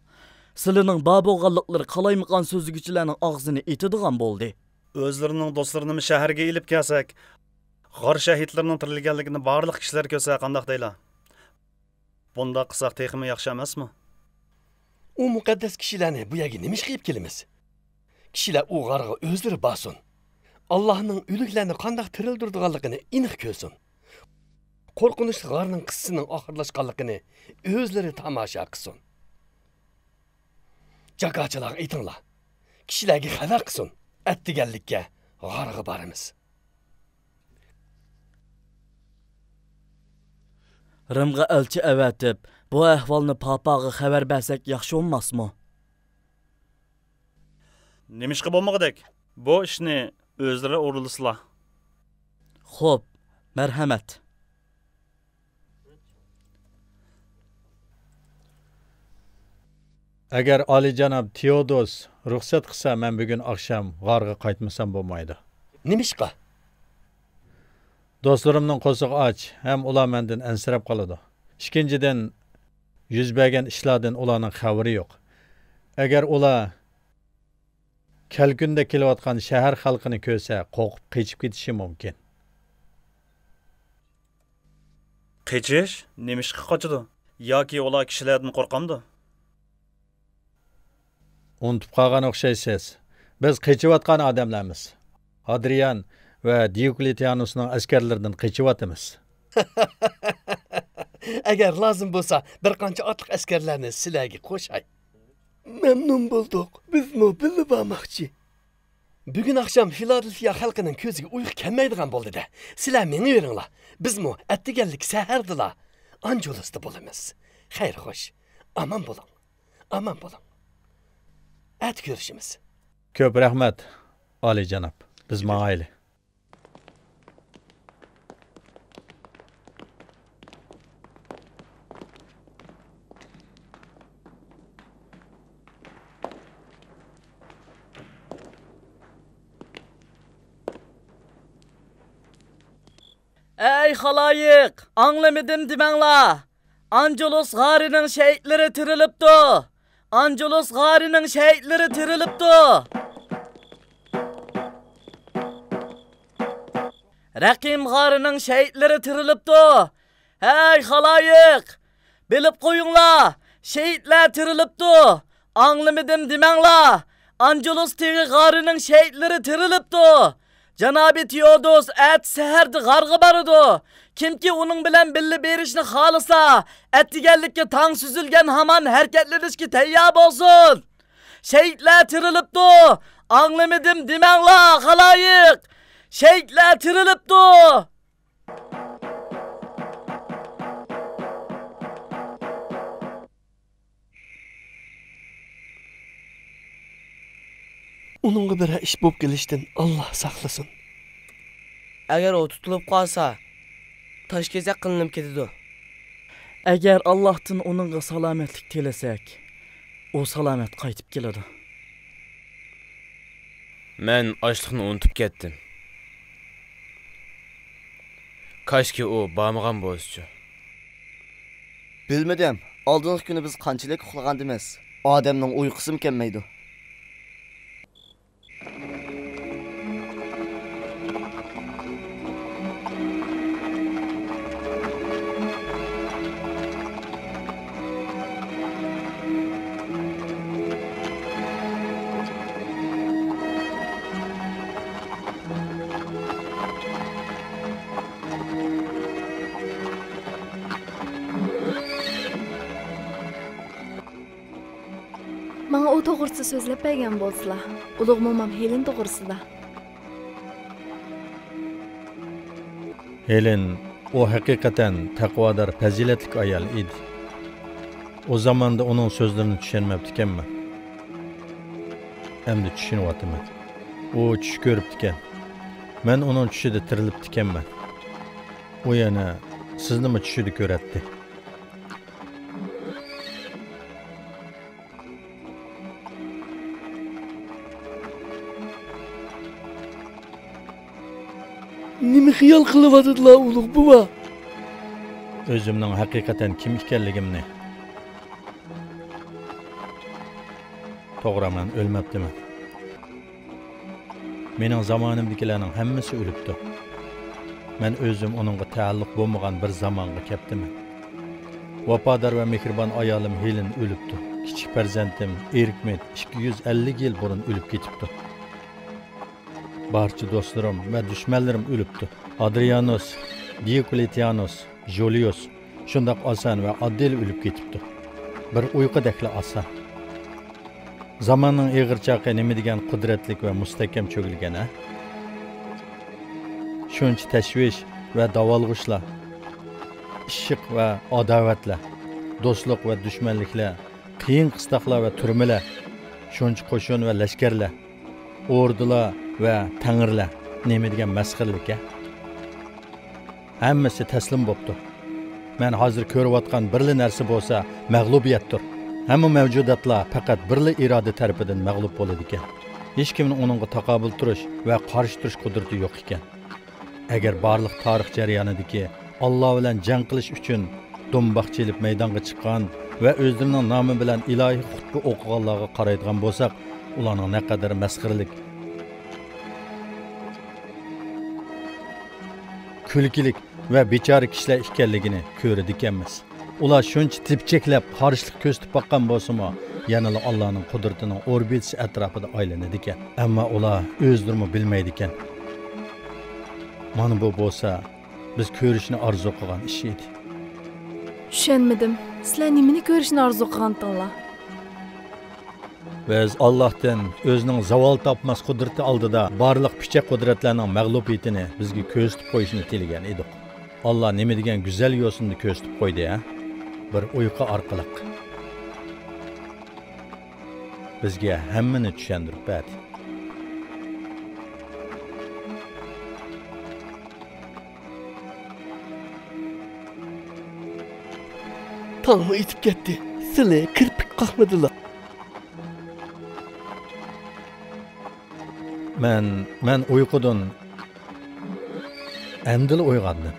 سىلىنىڭ بار بولغانلىقلىرى قالايمىقان سۆزلىگۈچىلەرنىڭ ئاغزىنى ئېتىدىغان بولدى. ئۆزلىرىنىڭ دوستلىرىنىمۇ شەھەرگە ئېلىپ كەلسەك، غار شەھىدلىرىنىڭ تىرىلگەنلىكىنى بارلىق كىشىلەر كۆرسە قانداق دەيلا؟ بۇنداق قىلساق تېخىمۇ ياخشى ئەمەسمۇ؟ ئۇ مۇقەددەس كىشىلەرنى بۇ يەرگە نېمىشقا ئېلىپ كېلىمىز؟ كىشىلەر ئۇ غارغا ئۆزلىرى بارسۇن. ئاللاھنىڭ ئۆلۈكلەرنى قانداق تىرىلدۈرىدىغانلىقىنى ئېنىق كۆرسۇن. قورقۇنچلۇق غارنىڭ قىسسىسىنىڭ ئاخىرلاشقانلىقىنى ئۆزلىرى تاماشا قىلسۇن. جاكارچىلارغا ئېيتىڭلار. كىشىلەرگە خەۋەر قىلسۇن. ئەتىگەنلىككە غارغا بارىمىز. رىمغا ئەلچى ئەۋەتىپ، بۇ ئەھۋالنى پاپاغا خەۋەر بەرسەك ياخشى بولماسمۇ؟ نېمىشقا بولمىغۇدەك؟ بۇ ئىشنى ئۆزلىرى ئورۇنلىسىلا. خوپ، مەرھەمەت. ئەگەر ئالىيجاناب تېئودوس رۇخسەت قىلسا، مەن بۈگۈن ئاخشام غارغا قايتمىسام بولمايدۇ. نېمىشقا؟ دوستلىرىمنىڭ قورسىقى ئاچ ھەم ئۇلار مەندىن ئەنسىرەپ قالىدۇ. ئىككىنچىدىن، يۈز بەرگەن ئىشلاردىن ئۇلارنىڭ خەۋىرى يوق. ئەگەر ئۇلار كەلكۈندە كېلىۋاتقان شەھەر خەلقىنى كۆرسە، قورقۇپ قېچىپ كېتىشى مۇمكىن. قېچىش؟ نېمىشقا قاچىدۇ؟ ياكى ئۇلار كىشىلەردىن قورقامدۇ؟ ئۇنتۇپ قالغان ئوخشايسىز. بىز قېچىۋاتقان ئادەملەرمىز. ھادرىيان ۋە دىيوكلېتىيانۇسنىڭ ئەسكەرلىرىدىن قېچىۋاتىمىز. ئەگەر لازىم بولسا، بىر قانچە ئاتلىق ئەسكەرلەرنى سىلەرگە قوشاي. مەمنۇن بولدۇق. بىزمۇ بىللە بارماقچى. بۈگۈن ئاخشام فىلادېلفىيا خەلقىنىڭ كۆزىگە ئۇيقۇ كەلمەيدىغان بولدى-دە. سىلەر مېڭىۋېرىڭلار. بىزمۇ ئەتىگەنلىك سەھەردىلا ئانجۇلۇستا بولىمىز. خەير خوش. ئامان بولۇڭ. ئامان بولۇڭ. ئەتە كۆرۈشىمىز. كۆپ رەھمەت، ئالىيجاناب. بىز ماڭايلى. ئەي خالايىق، ئاڭلىمىدىم دېمەڭلار! ئانجۇلۇس غارىنىڭ شېھىتلىرى تىرىلىپتۇ! ئانجۇلۇس غارىنىڭ شېھىتلىرى تىرىلىپتۇ! رەقىم غارىنىڭ شېھىتلىرى تىرىلىپتۇ! ھەي خالايىق! بىلىپ قويۇڭلار، شېھىتلەر تىرىلىپتۇ! ئاڭلىمىدىم دېمەڭلار! ئانجۇلۇس تېغى غارىنىڭ شېھىتلىرى تىرىلىپتۇ! جانابى تېئودوس ئەتە سەھەردە غارغا بارىدۇ. كىمكى ئۇنىڭ بىلەن بىللە بېرىشنى خالىسا، ئەتىگەنلىككە تاڭ سۈزۈلگەن ھامان ھەرىكەتلىنىشكە تەييار بولسۇن. شېھىتلەر تىرىلىپتۇ. ئاڭلىمىدىم دېمەڭلار، خالايىق. شېھىتلەر تىرىلىپتۇ. ئۇنىڭغا بىرەر ئىش بولۇپ قېلىشتىن ئاللا ساقلىسۇن. ئەگەر ئۇ تۇتۇلۇپ قالسا، تاشكېسەك قىلىنىپ كېتىدۇ. ئەگەر ئاللاھتىن ئۇنىڭغا سالامەتلىك تىلىسەك، ئۇ سالامەت قايتىپ كېلىدۇ. مەن ئاشلىقنى ئۇنتۇپ كەتتىم. كاشكى ئۇ بارمىغان بولسىچۇ. بىلمىدىم، ئالدىنقى كۈنى بىز قانچىلىك ئۇخلىغانىدىمىز. ئادەمنىڭ ئۇيقۇسىمۇ كەلمەيدۇ. ماڭا ئۇ توغرىسىدا سۆزلەپ بەرگەن بولسىلا، ئۇلۇغ مومام ھېلېن توغرىسىدا. ھېلېن، ئۇ ھەقىقەتەن تەقۋادار، پەزىلەتلىك ئايال ئىدى. ئۇ زاماندا ئۇنىڭ سۆزلىرىنى چۈشەنمەپتىكەنمەن. ئەمدى چۈشىنىۋاتىمەن. ئۇ چۈش كۆرۈپتىكەن. مەن ئۇنىڭ چۈشىدە تىرىلىپتىكەنمەن. ئۇ يەنە سىزنىمۇ چۈشىدە كۆرەتتى. نېمە خىيال قىلىۋاتىدىلا ئۇلۇغ بوۋا؟ ئۆزۈمنىڭ ھەقىقەتەن كىم ئىكەنلىكىمنى. توغرا، مەن ئۆلمەپتىمەن. مېنىڭ زامانىمدىكىلەرنىڭ ھەممىسى ئۆلۈپتۇ. مەن ئۆزۈم ئۇنىڭغا تەئەللۇق بولمىغان بىر زامانغا كەپتىمەن. ۋاپادار ۋە مېھرىبان ئايالىم ھېلېن ئۆلۈپتۇ. كىچىك پەرزەنتىم ئېركمىت ئىككى يۈز ئەللىك يىل بۇرۇن ئۆلۈپ كېتىپتۇ. بارچە دوستلىرىم ۋە دۈشمەنلىرىم ئۆلۈپتۇ. ئادرىيانۇس، دىيوكلېتىيانۇس، ژۇليۇس شۇنداق ئاسان ۋە ئاددىيلا ئۆلۈپ كېتىپتۇ. بىر ئۇيقۇدەكلا ئاسان. زاماننىڭ ئېغىر چاقى نېمە دېگەن قۇدرەتلىك ۋە مۇستەھكەم چۆگىلىگەن، ھە؟ شۇنچە تەشۋىش ۋە داۋالغۇشلار، ئىششىق ۋە ئاداۋەتلەر، دوستلۇق ۋە دۈشمەنلىكلەر، قىيىن قىستاقلار ۋە تۈرمىلەر، شۇنچە قوشۇن ۋە لەشكەرلەر، ئوردىلار ۋە تەڭرىلەر، نېمە دېگەن مەسخىرىلىك، ھە؟ ھەممىسى تەسلىم بوپتۇ. مەن ھازىر كۆرۈۋاتقان بىرلا نەرسە بولسا مەغلۇبىيەتتۇر. ھەممە مەۋجۇداتلار پەقەت بىرلا ئىرادە تەرىپىدىن مەغلۇپ بولىدىكەن. ھېچكىمنىڭ ئۇنىڭغا تاقابىل تۇرۇش ۋە قارشى تۇرۇش قۇدرىتى يوق ئىكەن. ئەگەر بارلىق تارىخ جەريانىدىكى ئاللا بىلەن جەڭ قىلىش ئۈچۈن دۇمباق چېلىپ مەيدانغا چىققان ۋە ئۆزلىرىنىڭ نامى بىلەن ئىلاھىي خۇتبە ئوقۇغانلارغا قارايدىغان بولساق، ئۇلارنىڭ نەقەدەر مەسخىرىلىك، كۈلكىلىك ۋە بىچارە كىشىلەر ئىكەنلىكىنى كۆرىدىكەنمىز. ئۇلار شۇنچە تېپچەكلەپ، قارشىلىق كۆرسىتىپ باققان بولسىمۇ، يەنىلا ئاللانىڭ قۇدرىتىنىڭ ئوربىتىسى ئەتراپىدا ئايلىنىدىكەن. ئەمما ئۇلار ئۆزلىرىمۇ بىلمەيدىكەن. مانا بۇ بولسا بىز كۆرۈشنى ئارزۇ قىلغان ئىش ئىدى. چۈشەنمىدىم. سىلەر نېمىنى كۆرۈشنى ئارزۇ قىلغانتىڭلار؟ بىز ئاللاھتىن ئۆزىنىڭ زاۋال تاپماس قۇدرىتى ئالدىدا بارلىق پىچەك قۇدرەتلەرنىڭ مەغلۇبىيىتىنى بىزگە كۆرسىتىپ قويۇشىنى تىلىگەن ئىدۇق. ئاللا نېمە دېگەن گۈزەل يوسۇندا كۆرسىتىپ قويدى، ھە؟ بىر ئۇيقۇ ئارقىلىق. بىزگە ھەممىنى چۈشەندۈرۈپ بەردى. تاڭمۇ ئېتىپ كەتتى، سىلى كىرپىك قاقمىدىلا. مەن، مەن ئۇيقۇدىن ئەمدىلا ئويغاندىم.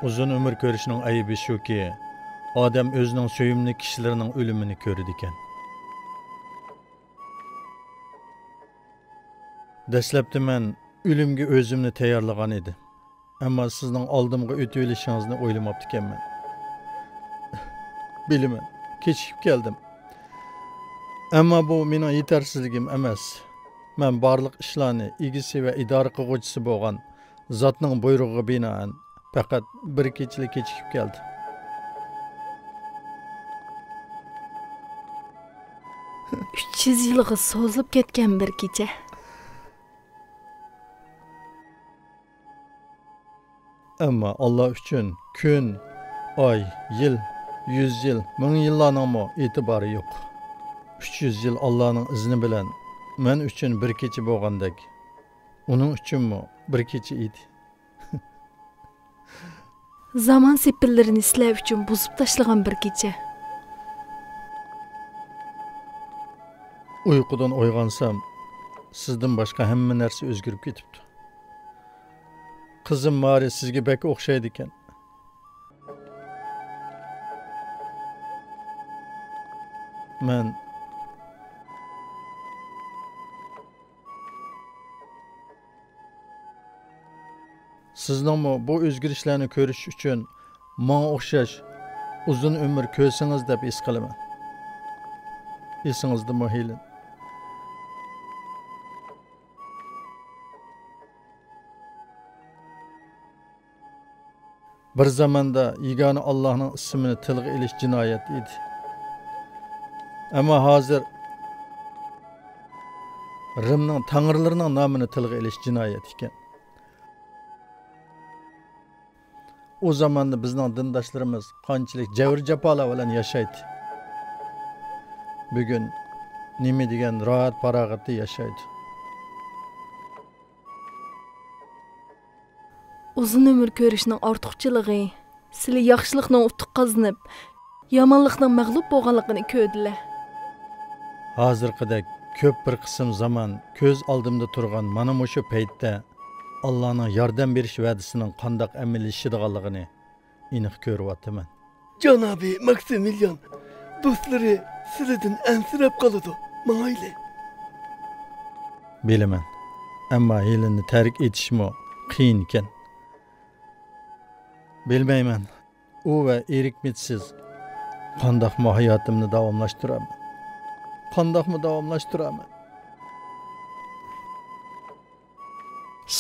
ئۇزۇن ئۆمۈر كۆرۈشنىڭ ئەيىبى شۇكى، ئادەم ئۆزىنىڭ سۆيۈملۈك كىشىلىرىنىڭ ئۆلۈمىنى كۆرىدىكەن. دەسلەپتە مەن ئۆلۈمگە ئۆزۈمنى تەييارلىغان ئىدىم. ئەمما سىزنىڭ ئالدىمغا ئۆتۈۋېلىشىڭىزنى ئويلىماپتىكەنمەن. بىلىمەن، كېچىكىپ كەلدىم. ئەمما بۇ مېنىڭ يېتەرسىزلىكىم ئەمەس. مەن بارلىق ئىشلارنى ئىگىسى ۋە ئىدارە قىلغۇچىسى بولغان زاتنىڭ بۇيرۇقىغا بىنائەن پەقەت بىر كېچىلا كېچىكىپ كەلدىم. ئۈچ يۈز يىلغا سوزۇلۇپ كەتكەن بىر كېچە. ئەمما ئاللا ئۈچۈن كۈن، ئاي، يىل، يۈز يىل، مىڭ يىللارنىڭمۇ ئېتىبارى يوق. ئۈچ يۈز يىل ئاللانىڭ ئىزنى بىلەن مەن ئۈچۈن بىر كېچە بولغاندەك، ئۇنىڭ ئۈچۈنمۇ بىر كېچە ئىدى. زامان سېپىللىرىنى سىلەر ئۈچۈن بۇزۇپ تاشلىغان بىر كېچە. ئۇيقۇدىن ئويغانسام، سىزدىن باشقا ھەممە نەرسە ئۆزگىرىپ كېتىپتۇ. قىزىم مارى سىزگە بەك ئوخشايدىكەن. مەن سىزنىڭمۇ بۇ ئۆزگىرىشلەرنى كۆرۈش ئۈچۈن ماڭا ئوخشاش ئۇزۇن ئۆمۈر كۆرسىڭىز دەپ ھېس قىلىمەن. ئېسىڭىزدىمۇ ھېلىن؟ بىر زاماندا يېگانە ئاللاھنىڭ ئىسمىنى تىلغا ئېلىش جىنايەت ئىدى. ئەمما ھازىر رىمنىڭ تەڭرىلىرىنىڭ نامىنى تىلغا ئېلىش جىنايەت ئىكەن. ئۇ زاماندا بىزنىڭ دىنداشلىرىمىز قانچىلىك جەۋر-جاپالار بىلەن ياشايتتى. بۈگۈن نېمە دېگەن راھەت-پاراغەتتە ياشايدۇ. ئۇزۇن ئۆمۈر كۆرۈشنىڭ ئارتۇقچىلىقى، سىلى ياخشىلىقنىڭ ئۇتۇق قازىنىپ، يامانلىقنىڭ مەغلۇپ بولغانلىقىنى كۆردىلە. ھازىرقىدەك كۆپ بىر قىسىم زامان كۆز ئالدىمدا تۇرغان مانا مۇشۇ پەيتتە، ئاللانىڭ ياردەم بېرىش ۋەدىسىنىڭ قانداق ئەمەلىيلىشىدىغانلىقىنى ئېنىق كۆرۈۋاتىمەن. جانابى ماكسىمىليان، دوستلىرى سىلىدىن ئەنسىرەپ قالىدۇ. ماڭايلى. بىلىمەن، ئەمما ھېلىنى تەرك ئېتىشمۇ قىيىن ئىكەن. بىلمەيمەن، ئۇ ۋە ئېرىكمىتسىز قانداقمۇ ھاياتىمنى داۋاملاشتۇرامەن. قانداقمۇ داۋاملاشتۇرامەن؟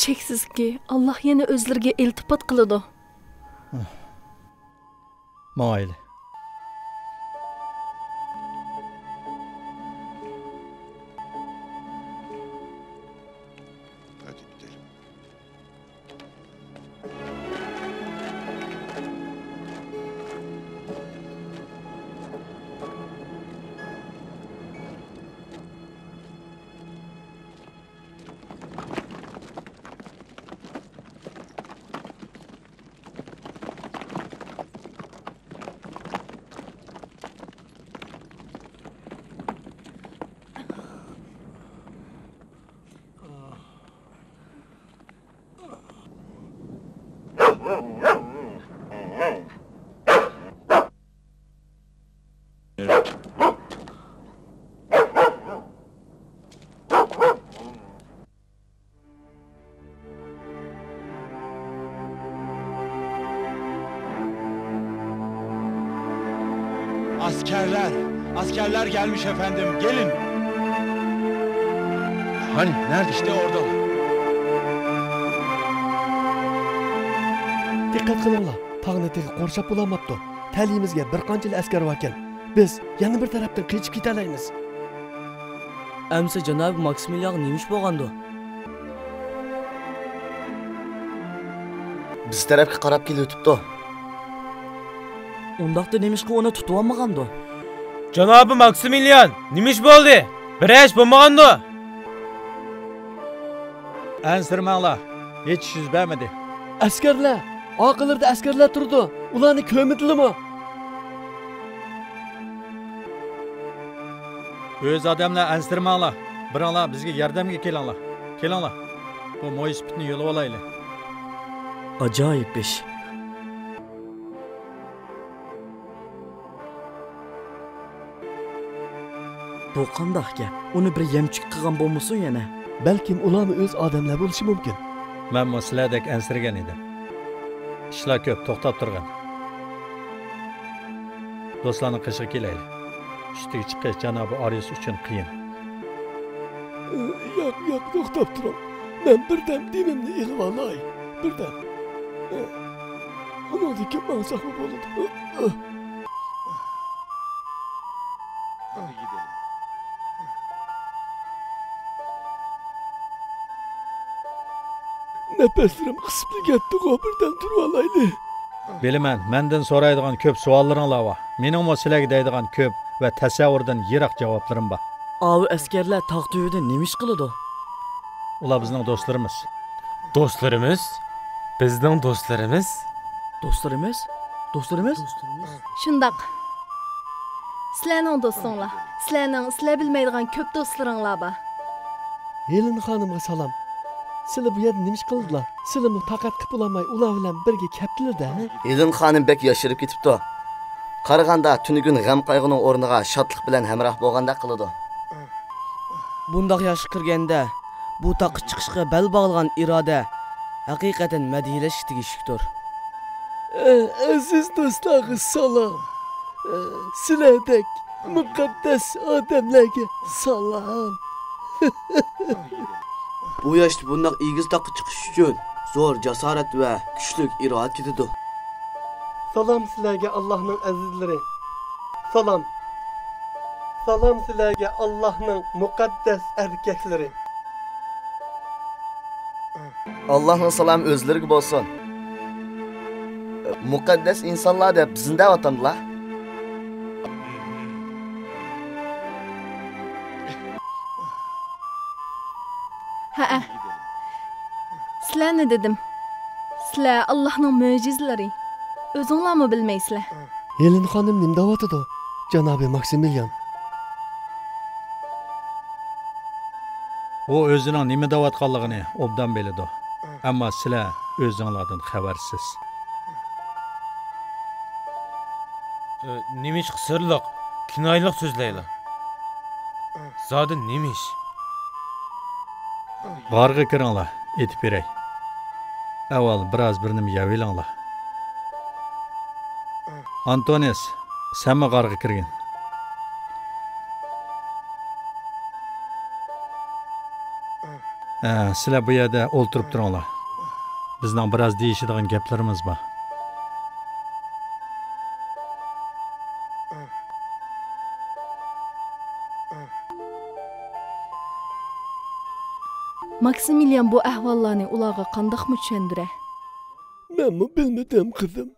شەكسىزكى، ئاللاھ يەنە ئۆزلىرىگە ئىلتىپات قىلىدۇ. ماڭايلى. Askerler, askerler gelmiş efendim, gelin. Hani, nerede? İşte orada. دىققەت قىلىڭلار، تاغنى تېخى قورشاپ بولالماپتۇ. تەلىيىمىزگە بىر قانچىلا ئەسكەر باركەن. بىز يەنە بىر تەرەپتىن قېچىپ كېتەلەيمىز. ئەمسە جانابى ماكسىمىليانغا نېمە ئىش بولغاندۇ؟ بىز تەرەپكە قاراپ كېلىۋېتىپتۇ. ئۇنداقتا نېمىشقا ئۇنى تۇتۇۋالمىغاندۇ؟ جانابى ماكسىمىليان، نېمە ئىش بولدى؟ بىرەر ئىش بولمىغاندۇ؟ ئەنسىرىمەڭلار، ھېچ ئىش يۈز بەرمىدى. ئەسكەرلەر! ئارقىلىرىدا ئەسكەرلەر تۇرىدۇ. ئۇلارنى كۆرمىدىلىمۇ؟ ئۆز ئادەملەر، ئەنسىرىمەڭلار. بېرىڭلار، بىزگە ياردەمگە كېلىڭلار. كېلىڭلار. بۇ مويسىپىتنى يولىۋالايلى. ئاجايىپ ئىش. بۇ قانداق گەپ؟ ئۇنى بىر يەمچۈك قىلغان بولمىسۇن يەنە؟ بەلكىم ئۇلارمۇ ئۆز ئادەملەر بولۇشى مۇمكىن. مەنمۇ سىلەردەك ئەنسىرىگەن ئىدىم. ئىشلار كۆپ، توختاپ تۇرغىن. دوستلارنىڭ قېشىغا كېلەيلى. ئۈستىگە چىقىش جانابى ئارىيۇس ئۈچۈن قىيىن. ياق، ياق، توختاپ تۇرۇڭ. مەن بىردەم دېمىمنى ئېلىۋالاي. بىردەم. ئۇنىڭدىن كېيىن ماڭساقمۇ بولىدۇ. نەپەسلىرىم قىسىپلا كەتتىغۇ، بىردەم تۇرۇۋالايلى. بىلىمەن، مەندىن سورايدىغان كۆپ سوئاللىرىڭلار بار. مېنىڭمۇ سىلەرگە دەيدىغان كۆپ ۋە تەسەۋۋۇردىن يىراق جاۋابلىرىم بار. ئاۋۇ ئەسكەرلەر تاغ تۈۋىدە نېمە ئىش قىلىدۇ؟ ئۇلار بىزنىڭ دوستلىرىمىز. دوستلىرىمىز؟ بىزنىڭ دوستلىرىمىز؟ دوستلىرىمىز؟ دوستلىرىمىز؟ شۇنداق. سىلەرنىڭ دوستۇڭلار. سىلەرنىڭ سىلەر بىلمەيدىغان كۆپ دوستلىرىڭلار بار. ھېلېن خانىمغا سالام. سىلە بۇ يەردە نېمە ئىش قىلدىلا؟ سىلىمۇ تاقەت قىلىپ بولالماي ئۇلار بىلەن بىرگە كەپتىلىدە، ھە؟ ھېلېن خانىم بەك ياشىرىپ كېتىپتۇ. قارىغاندا تۈنۈگۈن غەم-قايغۇنىڭ ئورنىغا شادلىق بىلەن ھەمراھ بولغاندەك قىلىدۇ. بۇنداق ياشقا كىرگەندە، بۇ تاغقا چىقىشقا بەل باغلىغان ئىرادە ھەقىقەتەن مەدھىيەلەشكە تېگىشلىكتۇر. ئەزىز دوستلارغا سالام. سىلەردەك مۇقەددەس ئادەملەرگە سالام. بۇ ياشتا بۇنداق ئېگىز تاغقا چىقىش ئۈچۈن زور جاسارەت ۋە كۈچلۈك ئىرادە كېتىدۇ. سالام سىلەرگە، ئاللاھنىڭ ئەزىزلىرى. سالام. سالام سىلەرگە، ئاللاھنىڭ مۇقەددەس ئەركەكلىرى. ئاللاھنىڭ سالامى ئۆزلىرىگە بولسۇن. مۇقەددەس ئىنسانلار دەپ بىزنى دەۋاتامدىلا؟ ھەئە. سىلەرنى دېدىم. سىلەر ئاللاھنىڭ مۆجىزىلىرى. ئۆزۈڭلارمۇ بىلمەيسىلەر. ھېلېن خانىم نېمە دەۋاتىدۇ، جانابى ماكسىمىليان؟ ئۇ ئۆزىنىڭ نېمە دەۋاتقانلىقىنى ئوبدان بىلىدۇ. ئەمما سىلەر ئۆزۈڭلاردىن خەۋەرسىز. ئە، نېمىشقا سىرلىق، كىنايىلىق سۆزلەيلا؟ زادى نېمە ئىش؟ غارغا كىرىڭلار، ئېيتىپ بېرەي. ئەۋۋەل بىراز بىر نېمە يەۋېلىڭلار. ئانتونىس، سەنمۇ غارغا كىرگىن. ھە، سىلەر بۇ يەردە ئولتۇرۇپ تۇرۇڭلار. بىزنىڭ بىراز دېيىشىدىغان گەپلىرىمىز بار. ماكسىمىليان بۇ ئەھۋاللارنى ئۇلارغا قانداقمۇ چۈشەندۈرە؟ مەنمۇ بىلمىدىم، قىزىم.